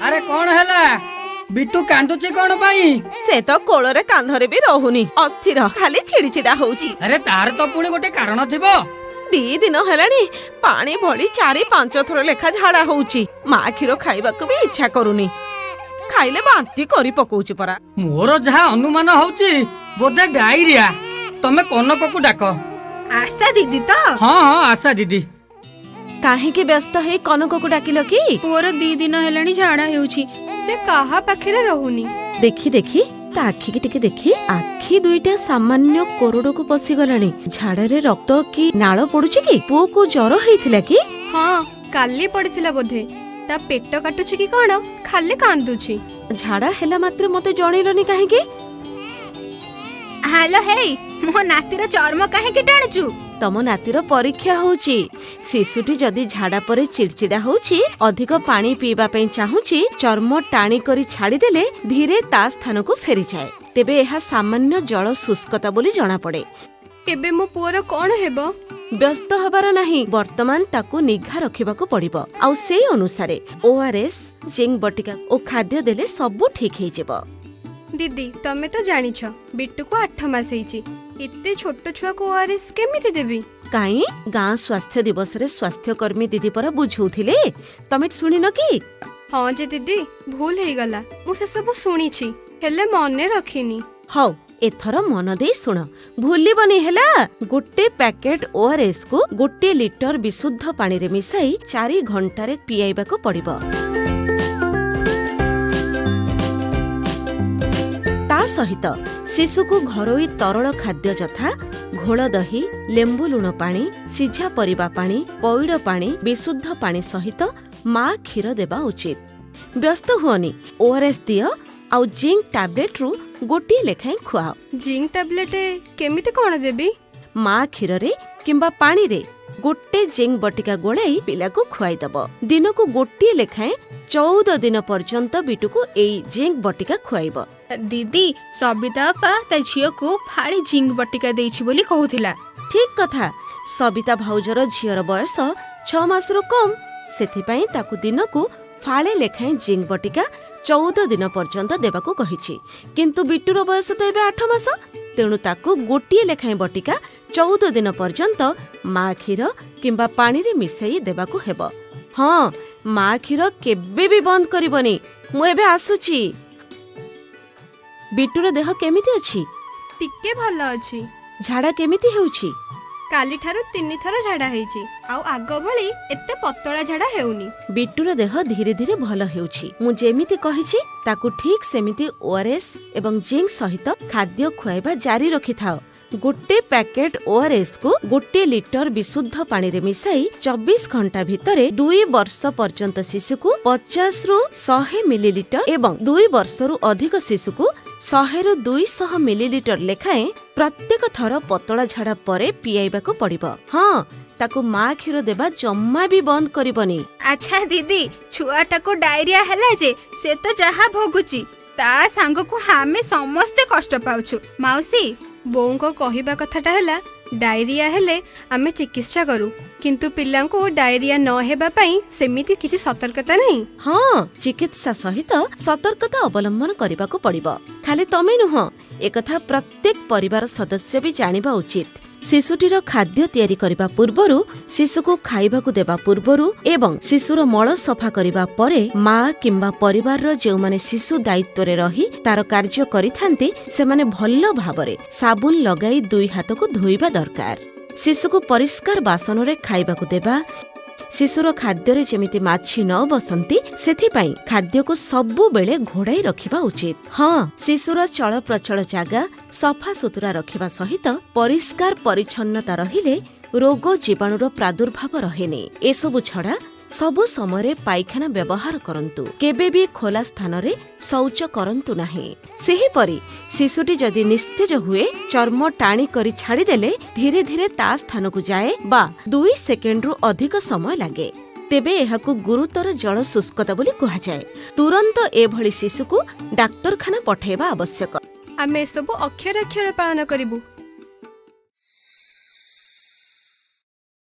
ଆରେ କଣ ହେଲା, ବିଟୁ କାନ୍ଦୁଛି କଣ ପାଇଁ? ସେ ତ କୋଳରେ କାନ୍ଧରେ ବି ରହୁନି, ଅସ୍ଥିର, ଖାଲି ଚିଡ଼ିଚିଡା ହଉଛି। ଆରେ ତାର ତ ପୁଣି ଗୋଟେ କାରଣ ଥିବ। 2 ଦିନ ହେଲାଣି ପାଣି ଭଳି 4-5 ଥର ଲେଖା ଝାଡା ହଉଛି। ମା କ୍ଷୀର ଖାଇବାକୁ ବି ଇଚ୍ଛା କରୁନି, ଖାଇଲେ ବାନ୍ତି କରି ପକଉଛି ପରା। ମୋର ଯାହା ଅନୁମାନ ହଉଛି ବୋଧେ ଡାଇରିଆ। ତମେ କନକକୁ ଡାକ। ଆଶା ଦିଦି ତ? ହଁ ହଁ, ଆଶା ଦିଦି। କାହିଁକି ବ୍ୟସ୍ତ ହେଇ କନକକୁ ଡାକିଲ କି? ପୁଅର 2 ଦିନ ହେଲାଣି ଝାଡା ହେଉଛି, ସେ କାହା ପାଖରେ ରହୁନି। ଦେଖି ଦେଖି ତା ଆଖିକି ଟିକେ ଦେଖି। ଆଖି ଦୁଇଟା ସାମାନ୍ୟ କୋରଡକୁ ପଶିଗଲାଣି। ଝାଡାରେ ରକ୍ତ କି ନାଳ ପଡୁଛି କି? ପୁଅକୁ ଜର ହେଇଥିଲା କି? ହଁ, କାଲି ପଡିଥିଲା ବୋଧେ। ତା ପେଟ କାଟୁଛି କି କଣ, ଖାଲି କାନ୍ଦୁଛି। ଝାଡା ହେଲା ମାତ୍ରେ ମତେ ଜଣେଇଲନି କାହିଁକି? ହ୍ୟାଲୋ ହେଇ, ମୋ ନାତିର ଚର୍ମ କାହିଁକି ଟାଣୁଛୁ? ତମ ନାତିର ପରୀକ୍ଷା ହଉଛି। ଶିଶୁଟି ଯଦି ଝାଡା ପରେ ଚିଡ଼ଚିଡା ହଉଛି, ଅଧିକ ପାଣି ପିଇବା ପାଇଁ ଚାହୁଁଛି, ଚର୍ମ ଟାଣି କରି ଛାଡ଼ିଦେଲେ ଧୀରେ ତା ସ୍ଥାନକୁ ଫେରିଯାଏ। ତେବେ ଏହା ସାମାନ୍ୟ ଜଳ ଶୁଷ୍କତା ବୋଲି ଜଣାପଡେ। ଏବେ ମୋ ପୁଅର କଣ ହେବ? ବ୍ୟସ୍ତ ହେବାର ନାହିଁ, ବର୍ତ୍ତମାନ ତାକୁ ନିଘା ରଖିବାକୁ ପଡିବ। ଆଉ ସେଇ ଅନୁସାରେ ଓଆରଏସ୍, ଜିଙ୍କ ବଟିକା ଓ ଖାଦ୍ୟ ଦେଲେ ସବୁ ଠିକ ହେଇଯିବ। ଦିଦି, ତମେ ତ ଜାଣିଛ ବିଟୁକୁ 8 ମାସ ହେଇଛି, ଏତେ ଛୋଟ ଛୁଆକୁ ଓଆରଏସ୍ କେମିତି ଦେବି? କାଇଁ, ଗାଁ ସ୍ୱାସ୍ଥ୍ୟ ଦିବସରେ ସ୍ୱାସ୍ଥ୍ୟକର୍ମୀ ଦିଦି ପରା ବୁଝଉଥିଲେ, ତମେ ଶୁଣିନ କି? ହଁ ଯେ ଦିଦି, ଭୁଲ ହେଇଗଲା। ମୁଁ ସେସବୁ ଶୁଣିଛି, ହେଲେ ମନେ ରଖିନି। ହଉ, ଏଥର ମନ ଦେଇ ଶୁଣ, ଭୁଲିବନି ହେଲା। ଗୋଟେ ପ୍ୟାକେଟ ଓଆରଏସ୍ କୁ 1 ଲିଟର ବିଶୁଦ୍ଧ ପାଣିରେ ମିଶାଇ 4 ଘଣ୍ଟାରେ ପିଆଇବାକୁ ପଡିବ। ତା ସହିତ ଶିଶୁକୁ ଘରୋଇ ତରଳ ଖାଦ୍ୟ ଯଥା ଘୋଳ ଦହି, ଲେମ୍ବୁ ଲୁଣ ପାଣି, ସିଝା ପରିବା ପାଣି, ପଇଡ଼ ପାଣି, ବିଶୁଦ୍ଧ ପାଣି ସହିତ ମା କ୍ଷୀର ଦେବା ଉଚିତ। ବ୍ୟସ୍ତ ହୁଅନି, ଓଆରଏସ୍ ଦିଅ ଆଉ ଜିଙ୍କ ଟାବଲେଟରୁ 1 ଲେଖାଏଁ ଖୁଆଅ। ଜିଙ୍କ ଟାବଲେଟ କେମିତି କଣ ଦେବି? ମା କ୍ଷୀରରେ କିମ୍ବା ପାଣିରେ 1 ଜିଙ୍କ ବଟିକା ଗୋଳାଇ ପିଲାକୁ ଖୁଆଇଦବ। ଦିନକୁ 1 ଲେଖାଏଁ 14 ଦିନ ପର୍ଯ୍ୟନ୍ତ ବିଟୁକୁ ଏଇ ଜିଙ୍କ ବଟିକା ଖୁଆଇବ। ଦିଦି, ସବିତା ଅପା ତା ଝିଅକୁ ଫାଳି ଜିଙ୍କ ବଟିକା ଦେଇଛି ବୋଲି କହୁଥିଲା। ଠିକ କଥା, ସବିତା ଭାଉଜର ଝିଅର ବୟସ 6 ମାସରୁ କମ୍, ସେଥିପାଇଁ ତାକୁ ଦିନକୁ ଫାଳେ ଲେଖାଏଁ ଜିଙ୍କ ବଟିକା 14 ଦିନ ପର୍ଯ୍ୟନ୍ତ ଦେବାକୁ କହିଛି। କିନ୍ତୁ ବିଟୁର ବୟସ ତ ଏବେ 8 ମାସ, ତେଣୁ ତାକୁ 1 ଲେଖାଏଁ ବଟିକା 14 ଦିନ ପର୍ଯ୍ୟନ୍ତ ମା କ୍ଷୀର କିମ୍ବା ପାଣିରେ ମିଶାଇ ଦେବାକୁ ହେବ। ହଁ, ମା କ୍ଷୀର କେବେ ବି ବନ୍ଦ କରିବନି। ମୁଁ ଏବେ ଆସୁଛି। ବିଟୁର ଦେହ କେମିତି ଅଛି? ଟିକେ ଭଲ ଅଛି। ଝାଡା କେମିତି ହେଉଛି? କାଲିଠାରୁ 3 ଥର ଝାଡା ହେଇଛି, ଆଉ ଆଗ ଭଳି ଏତେ ପତଳା ଝାଡା ହେଉନି। ବିଟୁର ଦେହ ଧୀରେ ଧୀରେ ଭଲ ହେଉଛି। ମୁଁ ଯେମିତି କହିଛି ତାକୁ ଠିକ ସେମିତି ଓଆରଏସ୍ ଏବଂ ଜିଙ୍କ ସହିତ ଖାଦ୍ୟ ଖୁଆଇବା ଜାରି ରଖିଥାଅ। 1 ପ୍ୟାକେଟ ଓଆରଏସ୍ କୁ 1 ଲିଟର ବିଶୁଦ୍ଧ ପାଣିରେ ମିଶାଇ 24 ଘଣ୍ଟା ଭିତରେ 2 ବର୍ଷ ପର୍ଯ୍ୟନ୍ତ ଶିଶୁକୁ 50ରୁ 100 ମିଲିଲିଟର ଏବଂ 2 ବର୍ଷରୁ ଅଧିକ ଶିଶୁକୁ 100ରୁ 200 ମିଲିଲିଟର ଲେଖାଏଁ ପ୍ରତ୍ୟେକ ଥର ପତଳା ଝାଡା ପରେ ପିଆଇବାକୁ ପଡିବ। ହଁ, ତାକୁ ମା କ୍ଷୀର ଦେବା ଜମା ବି ବନ୍ଦ କରିବନି। ଆଚ୍ଛା ଦିଦି, ଛୁଆଟାକୁ ଡାଇରିଆ ହେଲା ଯେ ସେ ତ ଯାହା ଭୋଗୁଛି, ତା ସାଙ୍ଗକୁ ଆମେ ସମସ୍ତେ କଷ୍ଟ ପାଉଛୁ। ମାଉସୀ, ବୋଉଙ୍କ କହିବା କଥାଟା ହେଲା ଡାଇରିଆ ହେଲେ ଆମେ ଚିକିତ୍ସା କରୁ, କିନ୍ତୁ ପିଲାଙ୍କୁ ଡାଇରିଆ ନ ହେବା ପାଇଁ ସେମିତି କିଛି ସତର୍କତା ନାହିଁ। ହଁ, ଚିକିତ୍ସା ସହିତ ସତର୍କତା ଅବଲମ୍ବନ କରିବାକୁ ପଡିବ। ଖାଲି ତମେ ନୁହଁ, ଏକଥା ପ୍ରତ୍ୟେକ ପରିବାର ସଦସ୍ୟ ବି ଜାଣିବା ଉଚିତ। ଶିଶୁଟିର ଖାଦ୍ୟ ତିଆରି କରିବା ପୂର୍ବରୁ, ଶିଶୁକୁ ଖାଇବାକୁ ଦେବା ପୂର୍ବରୁ ଏବଂ ଶିଶୁର ମଳ ସଫା କରିବା ପରେ ମା କିମ୍ବା ପରିବାରର ଯେଉଁମାନେ ଶିଶୁ ଦାୟିତ୍ୱରେ ରହି ତାର କାର୍ଯ୍ୟ କରିଥାନ୍ତି, ସେମାନେ ଭଲ ଭାବରେ ସାବୁନ ଲଗାଇ 2 ହାତକୁ ଧୋଇବା ଦରକାର। ଶିଶୁକୁ ପରିଷ୍କାର ବାସନରେ ଖାଇବାକୁ ଦେବା। ଶିଶୁର ଖାଦ୍ୟରେ ଯେମିତି ମାଛି ନ ବସନ୍ତି ସେଥିପାଇଁ ଖାଦ୍ୟକୁ ସବୁବେଳେ ଘୋଡ଼ାଇ ରଖିବା ଉଚିତ। ହଁ, ଶିଶୁର ଚଳପ୍ରଚଳ ଜାଗା ସଫାସୁତୁରା ରଖିବା ସହିତ ପରିଷ୍କାର ପରିଚ୍ଛନ୍ନତା ରହିଲେ ରୋଗ ଜୀବାଣୁର ପ୍ରାଦୁର୍ଭାବ ରହେନି। ଏସବୁ ଛଡ଼ା ସବୁ ସମୟରେ ପାଇଖାନା ବ୍ୟବହାର କରନ୍ତୁ। କେବେ ବି ଖୋଲା ସ୍ଥାନରେ ଶୌଚ କରନ୍ତୁ ନାହିଁ। ସେହିପରି ଶିଶୁଟି ଯଦି ନିସ୍ତେଜ ହୁଏ, ଚର୍ମ ଟାଣି କରି ଛାଡ଼ିଦେଲେ ଧୀରେ ଧୀରେ ତା ସ୍ଥାନକୁ ଯାଏ ବା 2 ସେକେଣ୍ଡରୁ ଅଧିକ ସମୟ ଲାଗେ, ତେବେ ଏହାକୁ ଗୁରୁତର ଜଳ ଶୁଷ୍କତା ବୋଲି କୁହାଯାଏ। ତୁରନ୍ତ ଏଭଳି ଶିଶୁକୁ ଡାକ୍ତରଖାନା ପଠାଇବା ଆବଶ୍ୟକ। ଆମେ ଏସବୁ ଅକ୍ଷର ଅକ୍ଷର ପାଳନ କରିବୁ,